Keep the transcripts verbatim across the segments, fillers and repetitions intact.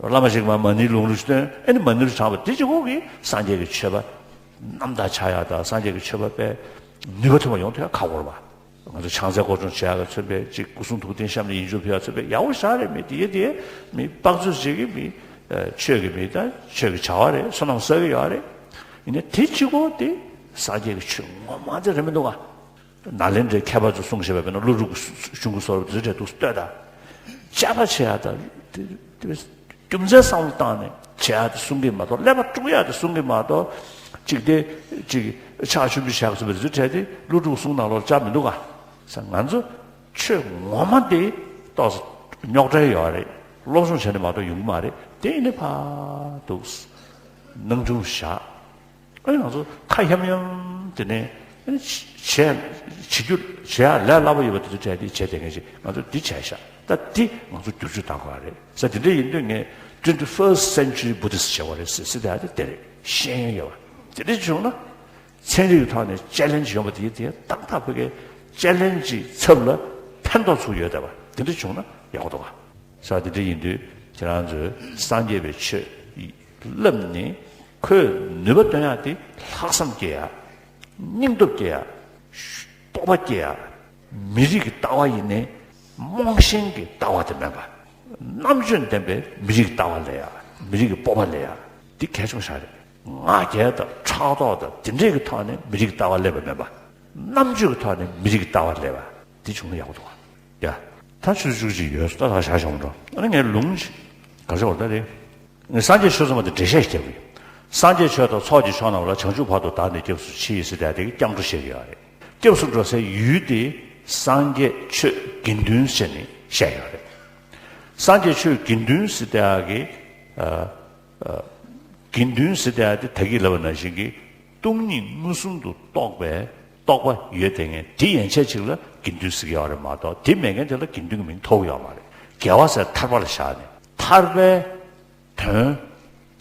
བླ་མ་ཞིག་མ་མ་ཎིའི་ལུང་རིགས་སྟོན། ཨེ་ནི་མ་ཎི་རུ་དྲངས་པ་དེ་གཅིག་པོ་གིས་སངས་རྒྱས་ཀྱི་མཆོད་པ་རྣམ་དག་ཆགས་ཡག་དང་། སངས་རྒྱས་ཀྱི་མཆོད་པ་དཔེ་ནུས་པ་ཐོན་པ་ཡོང་ཐུབ་ཡག་ཁག་པོ་རེད་པ། ང་ཚོ་ཕྱག་འཚལ་སྐོར་སྦྱོང་བྱེད་ཡག་ལ་མཚོན་པའི་ཅིག་སྐུ་གསུང་ཐུགས་རྟེན་བཤམས་ནས་ཡིད་འཇོག་ཕུལ་ཡག་མཚོན་པའི་ཡག་པོ་ཞེ་དྲག་རེད། མི་དེ་ཡེ་དེ་མི་དཔག་ཚོད་ཅིག་གིས་མི་ཆོས་ཀྱི་མི་དང་ཆོས་ཀྱི་བྱ་བ་རེད། བསོད་ནམས་བསགས་ཀྱི་ཡོད་རེད། ཡིན་ནའི་དེ་གཅིག་པོ་དེ་སངས་རྒྱས་ཀྱི་ཆོས་ངོ་མ་དེ་རེད་མི་འདུག་ག་ནཱ་ལེནྡྲའི་མཁས་པ་ཚོས་གསུངས་བཞག་པའི་དཔེར་ན་ཀླུ་སྒྲུབ་ཀྱི་གཞུང་གི་བཟོ་འདྲ་དེ་ཚོ་གྲས་འདུག་ལྟོས་དང་། དཔྱད་པ་བྱེད་ཡག་དང་དེ་དེ་རྒྱུ་མཚན་བསམ་བློ་བཏང་ནས་བྱེད་ཡག་དེ་གསུང་གི་མ་གཏོགས། ཀླད་པ་དཀྲུག་ཡག་དེ་གསུང་གི་མ་གཏོགས། ཅིག་དེ་ཅིག་ཕྱག་མཆོད་འབུལ་བྱེད་ཡག་ཚུད་པའི་དེ་ཚོ་གྲས་དེ་ཀླུ་སྒྲུབ་གསུང་ནང་ལོགས་བཅར་མི་འདུག་ག་ས། ང་ཚོ་ཆོས་ངོ་མ་དེ་ཏོག་ཙམ་རྙོག་དྲ་ཡོད་རེད། སློབ་སྦྱོང་བྱས་ནས་མ་གཏོགས་ཡོང་གི་མ་རེད། དེ་ཡིན་ནའི་ཕར་འདུག་སྣང་ཆུང་བཞག་ཨ་ནི་ང་ཚོ་ཁ་ཡམ་ཡམ་དེ་ནས་ཨ་ནི་བྱེད་བྱེད་རྒྱུ་བྱེད་ཡག་ལས་སླ་པོ་ཡོད་པ་དེ་ཚོ་བྱས་ཏེ་བྱས་བསྡད་མཁན་ཞིག་ང་ཚོ་འདི་བྱས་ཤག་ད་འདི་ང་ཚོ་བསྒྱུར་བཅོས་གཏང་དགོས་པ་རེད་ཟེར། དེ་འདྲ་ཡིན་དུས་ངས་twenty-first century Buddhist བྱེད་དགོས་རེད་ཟེར་ཟེར་བསྡད་ཡག་དེ་དེ་རེད། ཤེས་ཡོན་ཡོད་པ་དེ་འདྲ་བྱུང་ན། ཚན་རིག་གི་ཐོག་ནས་ཅེ་ལེན་ཇི་ཡོང་བ་དེ་དེ་ཏག་ཏག་ཕ་གིའི་ཅེ་ལེན་ཇི་གི་ཚབ་ལ་ཕན་ཐོགས་ཚུར་ཡོད་བསྡད་པ་དེ་འདྲ་བྱུང་ན་ཡག་པོ་འདུག་ག་ས། དེ་འདྲ་ཡིན་དུས་ཁྱེད་རང་ཚོས་སངས་རྒྱས་པའི་ཆོས་བསླབས་ནས་ཁོས་ནུས་པ་བཏོན་ཡག་དེ་ལྷག་བསམ་སྐྱེ་ཡག་སྙིང་སྟོབས་སྐྱེ་ཡག་སྤོབས་པ་སྐྱེ་ཡག་མི་རིགས་ཀྱི་ལྟ་བ་ཡིན་ནའི་རྨོངས་ཞེན་གྱི་ལྟ་བ་དེ་མེད་པ། རྣམ་དཔྱོད་ལྡན་པའི་མི་རིགས་ཀྱི་ལྟ་བ་སླེབས་ཡག་མི་རིགས་ཀྱི་སྤོབས་པ་སླེབས་ཡག་འདི་གལ་ཆེན་པོ་ཞིག་རེད། ང་རྒྱལ་དང་ཕྲག་དོག་དང་དེ་འདྲས་ཀྱི་ཐོག་ནས་མི་རིགས་ཀྱི་ལྟ་བ་སླེབས་པ་མེད་པ། རྣམ་དཔྱོད་ཀྱི་ཐོག་ནས་མི་རིགས་ཀྱི་ལྟ་བ་སླེབས་པ་འདི་བྱུང་ན་ཡག་པོ་འདུག་ག་ཡ། ད་ཆུ་ཚོད་བཅུ་གཅིག་ཡོལ་སོང་། ད་ད་བཞག་ཆོག་མི་འགྲོ། ཨ་ནི་ངས་ལུང་ཞིག་ག་ཚོད་བར་ད་རེད། ངས་སངས་རྒྱས་ཆོས་གསུངས་པ་དེ་འགྲེལ་བཤད་ཞིག་རྒྱབ་ཀྱི་ཡོད། སངས་རྒྱས་ཆོས་དང་ཚོགས་ཀྱི་མཆོག་རྣམས་ལ། བྱང་ཆུབ་བར་དུ་བདག་ནི་སྐྱབས་སུ་མཆི་ཟེར་ཏེ་དེ་གི་སྐྱབས་འགྲོ་བཤད་ཀྱི་ཡོད་རེད། སྐྱབས་སུ་འགྲོ་སའི་ཡུལ་དེ་སངས་རྒྱས་ཆོས་དགེ་འདུན་ཟེར་ནས་བཤད་ཡོད་རེད། སངས་རྒྱས་ཆོས་དགེ་འདུན་ཟེར་ཏེ་གི་ཨ། དགེ་འདུན་ཟེར་ཏེ་དེ་ད་གིན་ལབ་པ་ནང་བཞིན་གྱི་སྟོང་ཉིད་མངོན་སུམ་དུ་རྟོགས་པའི་རྟོགས་པ་ཡོད་དེ་ངས་དེ་ཡན་ཆད་ཅིག་ལ་དགེ་འདུན་ཟེར་གྱི་ཡོད་རེད་མ་གཏོགས། དེ་མེད་མཁན་དེ་ལ་དགེ་འདུན་གྱི་མིང་ཐོབ་ཀྱི་ཡོད་མ་རེད། དགེ་བ་ཟེར་ཐར་པ་ལ་བཞག་ནས་ཐར་པའི་དོན།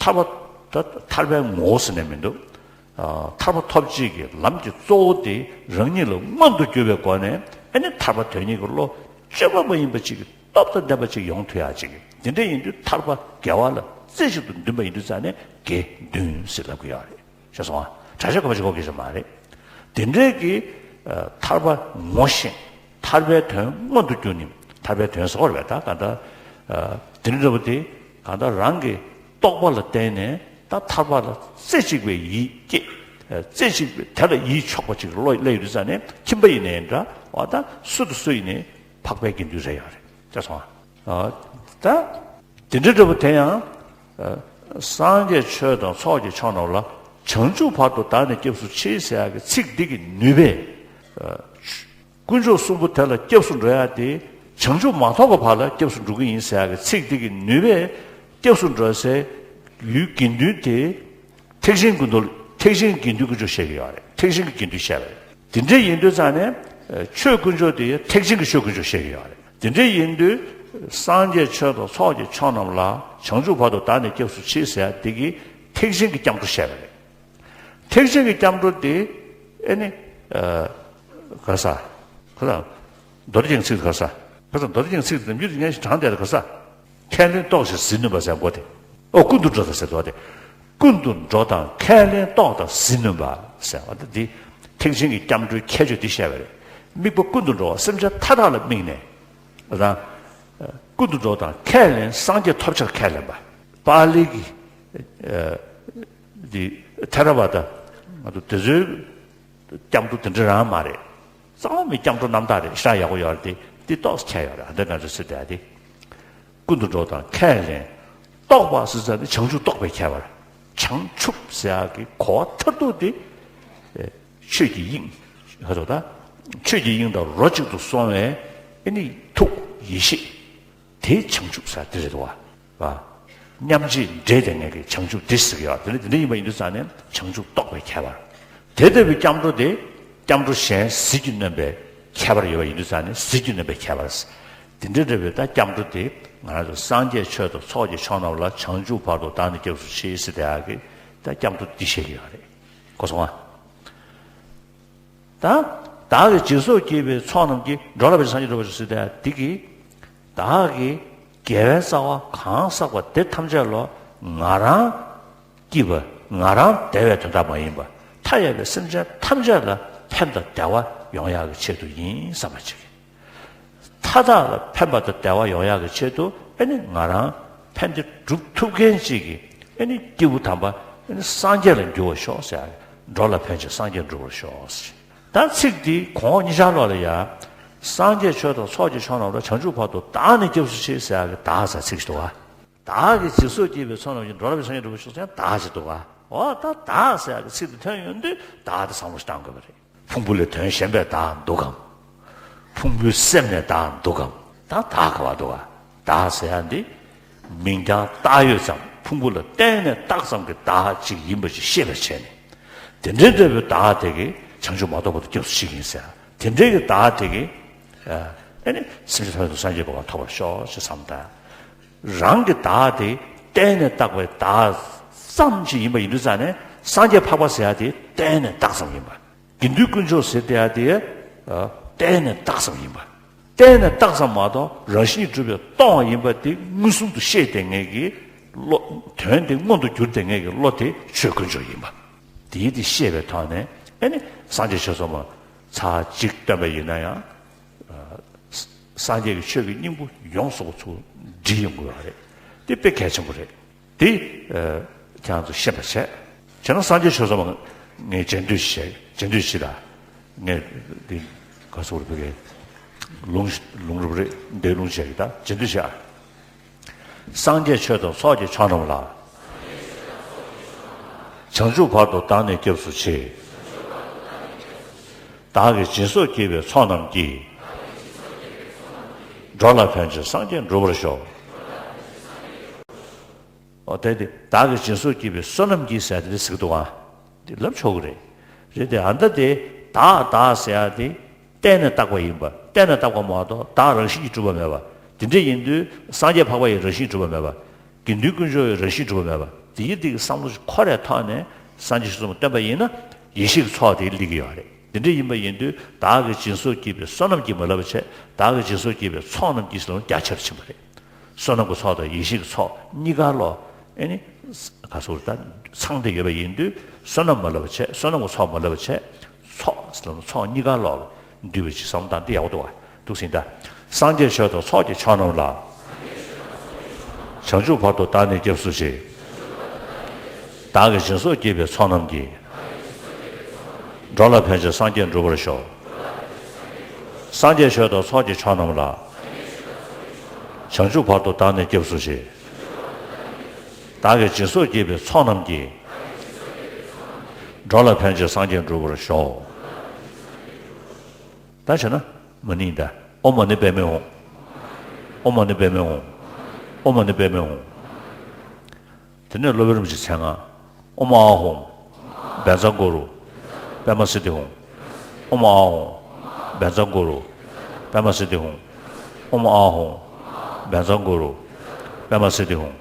ཐར་པ་ད་ཐར་པའི་ངོ་བོ་ཟེར་ནས་མི་འདུག་ཨ། ཐར་པ་ཐོབ་བྱེད་ཀྱི་ལམ་གྱི་གཙོ་བོ་དེ་རང་ཉིད་ལ་མངོན་དུ་གྱུར་པའི་སྒོ་ནས་ཨ་ནི་ཐར་པ་དོན་གཉེར་གྱི་བློ་བཅོས་མ་མ་ཡིན་པ་ཅིག་གི་སྟོབས་དང་ལྡན་པ་ཅིག་ཡོང་ཐུབ་ཡག་ཅིག་དེ་འདྲ་ཡིན་དུས་ཐར་པ་དགེ་བ་ལ་རྩེ་གཅིག་ཏུ་འདུན་པ་ཡིན་དུས་ཙང་ནས་དགེ་འདུན་ཟེར་ལབ་ཀྱི་ཡོད་རེད། ཤེས་སོང་ཨ། གྲྭ་ཆས་གོན་པ་ཞིག་དགོས་ཀྱི་ཞིག་མ་རེད། དེ་འདྲའི་གི་ཨ། ཐར་པ་ངོ་ཤེས། ཐར་པའི་དོན་མངོན་དུ་གྱུར་ནས། ཐར་པའི་དོན་ཟེར་བ་རེད་པས། ད་གང་ལྟར་ཨ། དེ་འདྲ་འདྲ་པོ་དེ་གང་ལྟར་རང་གི་རྟོགས་པ་ལ་བརྟེན་ནས་ད་ཐར་པ་ལ་རྩེ་གཅིག་པའི་ཡིད་སྐྱེས། ཨ། རྩེ་གཅིག་པའི་དེ་ལ་ཡིད་ཕྱོགས་པ་ཅིག་བློ་སླེབས་ཡོང་དུས་ཙང་ནས་ཁྱིམ་པ་ཡིན་ནའི་འདྲ་བ་དང་སུ་དང་སུ་ཡིན་ནའི་འཕགས་པའི་དགེ་འདུན་རེད་ཡོད་རེད། ཤེས་སོང་ཨ། ཨ། ད་དེ་འདྲ་འདྲ་པོ་དེ་ཡང་ཨ། སངས་རྒྱས་ཆོས་དང་ཚོགས་ཀྱི་མཆོག་རྣམས་ལ། བྱང་ཆུབ་བར་དུ་བདག་ནི་སྐྱབས་སུ་མཆི་ཟེར་ཡག་གི་ཚིག་འདི་གི་ནུས་པས། ཨ། དཀོན་མཆོག་གསུམ་པོ་དེ་ལ་སྐྱབས་སུ་འགྲོ་ཡག་དེ་བྱང་ཆུབ་མ་ཐོབ་པ་བར་ལ་སྐྱབས་སུ་འགྲོ་གི་ཡིན་ཟེར་ཡག་གི་ཚིག་འདི་གི་ནུས་པས་སྐྱབས་སུ་འགྲོ་སའི་ཡུལ་དགེ་འདུན་དེ་ཐེག་ཆེན་དགེ་འདུན། ཐེག་ཆེན་དགེ་འདུན་དཀོན་མཆོག་བཤད་ཀྱི་ཡོད་རེད། ཐེག་ཆེན་གྱི་དགེ་འདུན་བཤད་པ་རེད། དེ་འདྲ་ཡིན་དུས་ཙང་ནས་ཆོས་དཀོན་མཆོག་དེ་ཐེག་ཆེན་གྱི་ཆོས་དཀོན་མཆོག་བཤད་ཀྱི་ཡོད་རེད། དེ་འདྲ་ཡིན་དུས་སངས་རྒྱས་ཆོས་དང་ཚོགས་ཀྱི་མཆོག་རྣམས་ལ། བྱང་ཆུབ་བར་དུ་བདག་ནི་སྐྱབས་སུ་མཆི་ཟེར་ཡག་དེ་གི་ཐེག་ཆེན་གྱི་སྐྱབས་འགྲོ་བཤད་པ་རེད། ཐེག་ཆེན་གྱི་སྐྱབས་འགྲོ་དེ་ཨེ་ནི་ཨ། ག་ས་ག་ས། མདོ་སྡེ་རྒྱན་གྱི་ཚིག་ག་ས། ག་ས། མདོ་སྡེ་རྒྱན་གྱི་ཚིག་དེ་ནམ་རྒྱུན་ངས་དྲངས་བསྡད་དེ་ག་ས། ཁས་ལེན་རྟོགས་ཤིང་ཟིལ་གནོན་པ་ཟེར་མགོ་དེ། ཨོ། ཀུན་ཏུ་འགྲོ་དང་ཟེར་དོ་དེ། ཀུན་ཏུ་འགྲོ་དང་ཁས་ལེན་རྟོགས་དང་ཟིལ་གནོན་པ་ཟེར་བ་དེ་འདི་ཐེག་ཆེན་གྱི་སྐྱབས་འགྲོའི་ཁྱད་ཆོས་འདི་བཤད་པ་རེད། དམིགས་པ་ཀུན་ཏུ་འགྲོ་བ་སེམས་ཅན་མཐའ་དག་ལ་དམིགས་ནས། ཨ། ད་ཀུན་ཏུ་འགྲོ་དང་ཁས་ལེན་སངས་རྒྱས་ཐོབ་ཕྱིར་ཁས་ལེན་པ། པཱ་ལི་གི་ཨ། འདི་ཐེ་ར་བ་ད་ང་ཚོ་དེ་ཚོའི་སྐྱབས་འགྲོ་དེ་འདྲ་རང་མ་རེད། གཙང་མའི་སྐྱབས་འགྲོ་རྣམ་དག་རེད། ཤ་ཡག་པོ་ཡོད་རེད་དེ། འདི་ཏོག་ཙམ་ཁྱད་ཡོད་རེད། ཨ། འདི་ང་ཚོ་སྲིད་དེ་ཨ་དེ། ཀུན་ཏུ་འགྲོ་དང་ཁས་ལེན། རྟོགས་པ་ཟེར་ཙང་ནི་བྱང་ཆུབ་རྟོགས་པའི་ཁྱད་པར། བྱང་ཆུབ་ཟེར་ཡག་གི་གོ་བ་མཐར་ཐུག་དེ་ཆོས་ཀྱི་དབྱིངས། ཧ་ཐོག་ད་ཆོས་ཀྱི་དབྱིངས་དང་རོ་གཅིག་ཏུ་སོང་བའི་ཨེ་ནི་ཐུགས་ཡེ་ཤེས། དེ་བྱང་ཆུབ་ཟེར་དེ་རེད་དོ། བ། མཉམ་རྗེས་འདྲེས་དེ་ངེས་ཀྱི་བྱང་ཆུབ་དེ་ཟེར་གྱི་ཡོད། དེ་ནི་དེ་འདྲ་ཡིན་པ་ཡིན་དུས་ཙང་ནས་བྱང་ཆུབ་རྟོགས་པའི་ཁྱད་པར། དེ་ལྟ་བུའི་སྐྱབས་འགྲོ་དེ་སྐྱབས་འགྲོ་གཞན་ཟིལ་གྱིས་གནོན་པའི་ཁྱད་པར་ཡོད་པ་ཡིན་དུས་ཙང་ནས་ཟིལ་གྱིས་གནོན་པའི་ཁྱད་པར། དེ་འདྲ་འདྲ་བའི་ད་སྐྱབས་འགྲོ་དེ་ང་རང་ཚོ་སངས་རྒྱས་ཆོས་དང་ཚོགས་ཀྱི་མཆོག་རྣམས་ལ། བྱང་ཆུབ་བར་དུ་བདག་ནི་སྐྱབས་སུ་མཆི་ཟེར་དེ་ཡག་གི་ད་སྐྱབས་འགྲོ་འདི་བཤད་ཀྱི་ཡོད་རེད། གོ་སོང་ཨ། ད་བདག་གིས་སྦྱིན་སོགས་བགྱིས་པའི་ཚོགས་རྣམས་ཀྱིས། འགྲོ་ལ་ཕན་ཕྱིར་སངས་རྒྱས་འགྲུབ་པར་ཤོག་ཟེར་དེ་ཡག་འདི་གི་བདག་གིས་ དགེ་བའི་རྩ་བ་གང་བསགས་པ་དེ་ཐམས་ཅད་ལོ། ང་རང་སྐྱིད་པ། ང་རང་བདེ་བའི་དོན་དག་མ་ཡིན་པ། མཐའ་ཡས་པའི་སེམས་ཅན་ཐམས་ཅད་ལ་ཕན་དང་བདེ་བ་ཡོང་ཡག་གི་ཆེད་དུ་ཡིན་བསམ་པ་ཅིག་མཐའ་དག་ལ་ཕན་པ་དང་བདེ་བ་ཡོང་ཡག་གི་ཆེད་དུ། ཨེ་ནི་ང་རང་ཕན་བདེ་སྒྲུབ་ཐུབ་མཁན་ཅིག་གི། ཨེ་ནི་སྐྱེས་བུ་དམ་པ། ཨེ་ནི་སངས་རྒྱས་ལ་འགྱུར་བར་ཤོག་ཟེར་ཡག་གི། འགྲོ་ལ་ཕན་ཕྱིར་སངས་རྒྱས་འགྲུབ་པར་ཤོག་ཟེར། ད་ཚིག་འདི་གོང་འོག་གཉིས་ཆར་ལོག་ལ་ཡ། སངས་རྒྱས་ཆོས་དང་ཚོགས་ཀྱི་མཆོག་རྣམས་ལ། བྱང་ཆུབ་བར་དུ་བདག་ནི་སྐྱབས་སུ་མཆི་ཟེར་ཡག་གི་བདག་ཟེར་ཚིག་ཞིག་འདུག་ག་བདག་གིས་སྦྱིན་སོགས་བགྱིས་པའི་ཚོགས་རྣམས་ཀྱིས། འགྲོ་ལ་ཕན་ཕྱིར་སངས་རྒྱས་འགྲུབ་པར་ཤོག་ཟེར་ཡག་བདག་ཅིག་འདུག་ག་འོ་ད་བདག་ཟེར་ཡག་གི་ཚིག་དེ་ཐོན་ཡོང་དུས་བདག་དེ་བསམ་བློ་ཞིག་བཏང་དགོས་པ་རེད། ཕུང་པོ་ལས་དོན་གཞན་པའི་བདག་འདུག་གམ། ཕུང་པོའི་སེམས་ནས་བདག་འདུག་གམ། ད་བདག་ག་བ་འདུག་ག་བདག་ཟེར་ཡག་འདི་མིང་རྐྱང་བཏགས་ཡོད་ཙམ། ཕུང་པོ་ལ་བརྟེན་ནས་བཏགས་ཙམ་གྱི་བདག་ཅིག་ཡིན་པ་ཅིག་ཤེས་པར་བྱས་ནས། དེ་འདྲའི་འདོད་པའི་བདག་དེ་གིས་བྱང་ཆུབ་མ་ཐོབ་བར་དུ་སྐྱབས་སུ་མཆི་གི་ཡིན་ཟེར། དེ་འདྲའི་གི་བདག་དེ་གིས། ཨ་ནི་སེམས་ཅན་ཐམས་ཅད་དུ་སངས་རྒྱས་གོ་འཕང་ཐོབ་པར་ཤོག་ཅེས་བསམ་དང་། རང་གི་བདག་དེ་བརྟེན་ནས་བཏགས་པའི་བདག་ཙམ་ཞིག་ཡིན་པ་ཡིན་དུས་ཙང་ནས། སངས་རྒྱས་འཕགས་པ་ཟེར་ཡག་དེ་བརྟེན་ནས་བཏགས་ཙམ་ཡིན་པ། དགེ་འདུན་དཀོན་མཆོག་ཟེར་དེ་ཡག་དེ། ཨ། བརྟེན་ནས་བཏགས་ཙམ་ཡིན་པ། བརྟེན་ནས་བཏགས་ཙམ་མ་གཏོགས་རང་བཞིན་གྱིས་གྲུབ་པའི་སྟོང་པ་ཡིན་པ་དེ་མངོན་སུམ་དུ་ཤེས་བསྡད་མཁན་གྱི་བློ། དོན་དེ་མངོན་དུ་གྱུར་བསྡད་མཁན་གྱི་བློ་དེ་ཆོས་དཀོན་མཆོག་ཡིན་པ། དེའི་དེ་ཤེས་པའི་ཐོག་ནས། ཨེ་ནི་སངས་རྒྱས་ཆོས་ཚོགས་མ་ཚར་གཅིག་བཏོན་པ་ཡིན་ན་ཡང་། ཨ། སངས་རྒྱས་ཀྱི་ཆོས་ཀྱི་སྙིང་པོ་ཡོངས་སུ་ཚུར་འདྲིལ་ཡོང་དགོས་པ་རེད། དེ་དཔེ་གལ་ཆེན་པོ་རེད། དེ། ཨ། ཁྱེད་རང་ཚོ་ཤེས་པ་བྱས། བྱས་ན་སངས་རྒྱས་ཆོས་ཚོགས་མ་ངས་རྗེས་ཟློས་ཤིག་བྱས། རྗེས་ཟློས་ཤིག་ལ། ངས་འདི་ག་སོགས་རུ་བོད་སྐད་ལུང་ལུང་རུབ་རེད། འདི་ལུང་བྱས་ཀྱི་ད་རྗེས་ཟློས་བྱས། ཨ། སངས་རྒྱས་ཆོས་དང་ཚོགས་ཀྱི་མཆོག་རྣམས་ལ། བྱང་ཆུབ་བར་དུ་བདག་ནི་སྐྱབས་སུ་མཆི། བདག་གིས་སྦྱིན་སོགས་བགྱིས་པའི་ཚོགས་རྣམས་ཀྱིས། འགྲོ་ལ་ཕན་ཕྱིར་སངས་རྒྱས་འགྲུབ་པར་ཤོག། འོ་དེ་དེ་བདག་གིས་སྦྱིན་སོགས་བགྱིས་པའི་བསོད་ནམས་ཀྱིས་ཟེར་དེ་ཟེར་གི་འདུག་ག་དེ་ལབ་ཆོག་གི་རེད། རེད་དེ། ཨ། ད་དེ་བདག་བདག་ཟེར་ཡག་དེ་བརྟེན་ནས་བཏགས་པ་ཡིན་པ། བརྟེན་ནས་བཏགས་པ་མ་གཏོགས་བདག་རང་བཞིན་གྱིས་གྲུབ་པ་མེད་པ། དེ་འདྲ་ཡིན་དུས་སངས་རྒྱས་འཕགས་པ་ཡི་རང་བཞིན་གྲུབ་པ་མེད་པ། དགེ་འདུན་དཀོན་མཆོག་གི་རང་བཞིན་གྲུབ་པ་མེད་པ། དེ་ཡི་དེ་གི་བསམ་བློ་ཞིག་འཁོར་བའི་ཐོག་ནས་སངས་རྒྱས་ཆོས་ཚོགས་མ་བཏོན་པ་ཡིན་ན། ཡེ་ཤེས་ཀྱི་ཚོགས་དེ་སླེབས་ཀྱི་ཡོད་རེད། དེ་འདྲ་ཡིན་པ་ཡིན་དུས་བདག་གིས་སྦྱིན་སོགས་བགྱིས་པའི་བསོད་ནམས་ཀྱིས་མ་ལབ་པ་བྱས། བདག་གིས་སྦྱིན་སོགས་བགྱིས་པའི་ཚོགས་རྣམས་ཀྱིས་ལབ་ན་རྒྱ་ཆེར་ཕྱིན་པ་རེད། བསོད་ནམས་ཀྱི་ཚོགས་དང་ཡེ་ཤེས་ཀྱི་ཚོགས་གཉིས་ཀ་ལོ། ཨེ་ནི། ག་སོགས་ད་ཚང་སྟེ་ཡོད་པ་ཡིན་དུས་བསོད་ནམས་མ་ལབ་པ་བྱས། བསོད་ནམས་ཀྱི་ཚོགས་མ་ལབ་པ་བྱས། ཚོགས་ཟེར་ན་ཚོགས་གཉིས་ཀ་ལོག་འདུས་པ་ཅིག་བསམ་སྟངས་འདི་ཡག་པོ་འདུག་བ། འདུག་ཟིན་ད། སངས་རྒྱས་ཆོས་དང་ཚོགས་ཀྱི་མཆོག་རྣམས་ལ། བྱང་ཆུབ་བར་དུ་བདག་ནི་སྐྱབས་སུ་མཆི། བདག་གིས་སྦྱིན་སོགས་བགྱིས་པའི་ཚོགས་རྣམས་ཀྱིས། འགྲོ་ལ་ཕན་ཕྱིར་སངས་རྒྱས་འགྲུབ་པར་ཤོག། སངས་རྒྱས་ཆོས་དང་ཚོགས་ཀྱི་མཆོག་རྣམས་ལ། བྱང་ཆུབ་བར་དུ་བདག་ནི་སྐྱབས་སུ་མཆི། བདག་གིས་སྦྱིན་སོགས་བགྱིས་པའི་ཚོགས་རྣམས་ཀྱིས། འགྲོ་ལ་ཕན་ཕྱིར་སངས་རྒྱས་འགྲུབ་པར་ཤོག། ད་བྱས་ན་མ་ཎི་ཡིན་ད། ཨོཾ་མ་ཎི་པདྨེ་ཧཱུྃ། ཨོཾ་མ་ཎི་པདྨེ་ཧཱུྃ། ཨོཾ་མ་ཎི་པདྨེ་ཧཱུྃ། དེ་ནས་སློབ་དཔོན་རིན་པོ་ཆེའི་མཚན་སྔགས། ཨོཾ་ཨཱཿཧཱུྃ། བཛྲ་གུ་རུ། པདྨ་སིདྡྷི་ཧཱུྃ། ཨོཾ་ཨཱཿཧཱུྃ། བཛྲ་གུ་རུ། པདྨ་སིདྡྷི་ཧཱུྃ། ཨོཾ་ཨཱཿཧཱུྃ། བཛྲ་གུ་རུ། པདྨ་སིདྡྷི་ཧཱུྃ།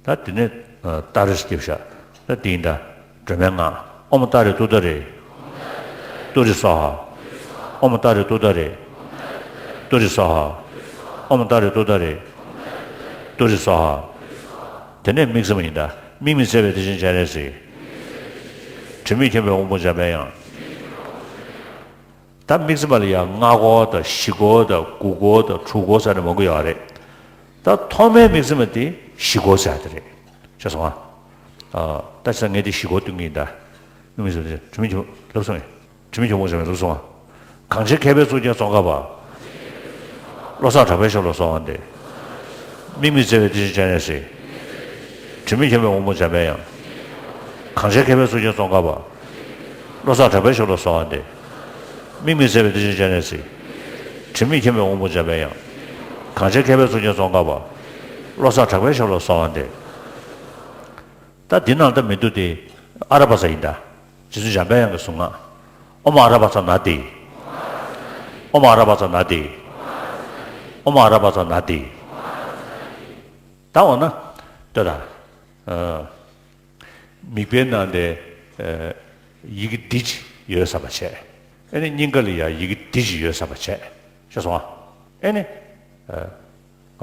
ད་དེ་ནས་ཏཱ་རེ་སྐྱེ་བཞག་ད་དེ་ཡིན་ད། སྒྲོལ་མའི་སྔགས། ཨོཾ་ཏཱ་རེ་ཏུཏྟཱ་རེ། ཏུ་རེ་སྭཱ་ཧཱ། ཨོཾ་ཏཱ་རེ་ཏུཏྟཱ་རེ། ཏུ་རེ་སྭཱ་ཧཱ། ཨོཾ་ཏཱ་རེ་ཏུཏྟཱ་རེ། ཏུ་རེ་སྭཱ་ཧཱ། དེ་ནས་དམིགས་བརྩེ་མ་ཡིན་ད། དམིགས་མེད་བརྩེ་བའི་བདེ་ཆེན་སྤྱན་རས་གཟིགས། དྲི་མེད་མཁྱེན་པའི་དབང་པོ་འཇམ་པའི་དབྱངས། ད་དམིགས་བརྩེ་མ་ལ་ཡང་ལྔ་སྐོར་དང་བཞི་སྐོར་དང་དགུ་སྐོར་དང་དྲུག་སྐོར་ཟེར་ནས་མང་པོ་ཡོད་རེད། ད་ཐོག་མའི་དམིགས་བརྩེ་མ་དེ་བཞི་སྐོར་ཟེར་ཡ་དེ་རེད། ཤེས་སོང་ཨ། ཨ། ད་བྱས་ཙང་ངས་དེ་བཞི་སྐོར་སྟོན་གྱི་ཡིན་ད། དམིགས་མེད་བརྩེ་བ་དེ་དྲི་མེད་མཁྱེན་པ་ལབ་སོང་ངས། དྲི་མེད་མཁྱེན་པ་དབང་པོ་འཇམ་པའི་དབྱངས་ལབ་སོང་ཨ། གང་ཕྱིར་མཁས་པའི་གཙུག་རྒྱན་ཙོང་ཁ་པ། བློ་བཟང་གྲགས་པའི་ཞབས་ལ་གསོལ་བ་འདེབས། དམིགས་མེད་བརྩེ་བའི་བདེ་ཆེན་སྤྱན་རས་གཟིགས། དྲི་མེད་མཁྱེན་པའི་དབང་པོ་འཇམ་པའི་དབྱངས། གང་ཕྱིར་མཁས་པའི་གཙུག་རྒྱན་ཙོང་ཁ་པ། བློ་བཟང་གྲགས་པའི་ཞབས་ལ་གསོལ་བ་འདེབས། དམིགས་མེད་བརྩེ་བའི་བདེ་ཆེན་སྤྱན་རས་གཟིགས། དྲི་མེད་མཁྱེན་པའི་དབང་པོ་འཇམ་པའི་དབྱངས། གང་ཕྱིར་མཁས་པའི་གཙུག་རྒྱན་ཙོང་ཁ་པ། བློ་བཟང་གྲགས་པའི་ཞབས་ལ་གསོལ་བ་འདེབས། ད་འདི་ནང་ད་མི་འདུག་སྟེ། ཨ་ར་པ་ཙ་ཡིན་ད། རྗེ་བཙུན་འཇམ་པའི་དབྱངས་ཀྱི་གཟུངས་སྔགས། ཨོཾ་ཨ་ར་པ་ཙ་ན་དྷཱིཿ། ཨོཾ་ཨ་ར་པ་ཙ་ན་དྷཱིཿ། ཨོཾ་ཨ་ར་པ་ཙ་ན་དྷཱིཿ། ད་འོ་ན། ལྟོས་དང་། ཨ། མིག་དཔེའི་ནང་དེ། ཨ། ཡི་གེ་འདི་ཅིག་ཡོད་བསམ་པ་བྱས། ཨེ་ནི་སྙིང་ག་ལ་ཡང་ཡི་གེ་འདི་ཅིག་ཡོད་བསམ་པ་བྱས། ཤེས་སོང་ཨ། ཨེ་ནི། ཨ།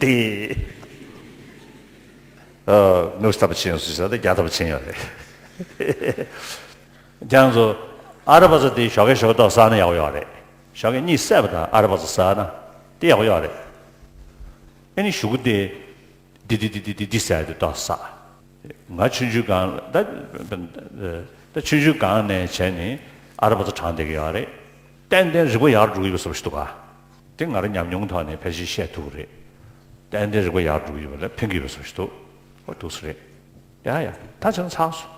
དེ། ཨ། ནུབ་ལྟ་བུ་ཕྱིན་ཡོང་ཟེར་ས་དེ་རྒྱ་ལྟ་བུ་ཕྱིན་ཡོད་རེད། རྒྱ་ཚོ། ཨ་ར་པ་ཙ་དེ་ཞོགས་ཀས་ཞོགས་ཀས་ཏོག་བསགས་ན་ཡག་པོ་ཡོད་རེད། ཞོགས་ཀས་གཉིད་སད་པ་དང་ཨ་ར་པ་ཙ་བསགས་ན་དེ་ཡག་པོ་ཡོད་རེད། ཨ་ནི་གཞུག་གུ་དེ། འདི་འདི་འདི་འདི་འདི་འདི་ཟེར་ཏེ་ཏོག་བསགས། ང་ཆུང་ཆུང་སྒང་ད། ད་ཆུང་ཆུང་སྒང་ནས་བྱས་ནས་ཨ་ར་པ་ཙ་བགྲངས་བསྡད་ཀྱི་ཡོད་རེད། ཏན་ཏན་རིག་པ་ཡར་འགྲོ་གི་ཡོད་པ་བཟོ་ཞིག་འདུག་ག་དེ་ང་རང་ཉམས་མྱོང་ཐོག་ནས་ཕལ་ཆེར་བཤད་ཐུབ་ཀྱི་རེད། ཏན་ཏན་རིག་པ་ཡར་འགྲོ་གི་ཡོད་པ་ལ་ཕན་གྱི་ཡོད་པ་བཟོ་ཞིག་འདུག་ཨོ་འདུག་སེ་རེད། ཡ་ཡ་ད་བྱས་ན་ཚར་སོང་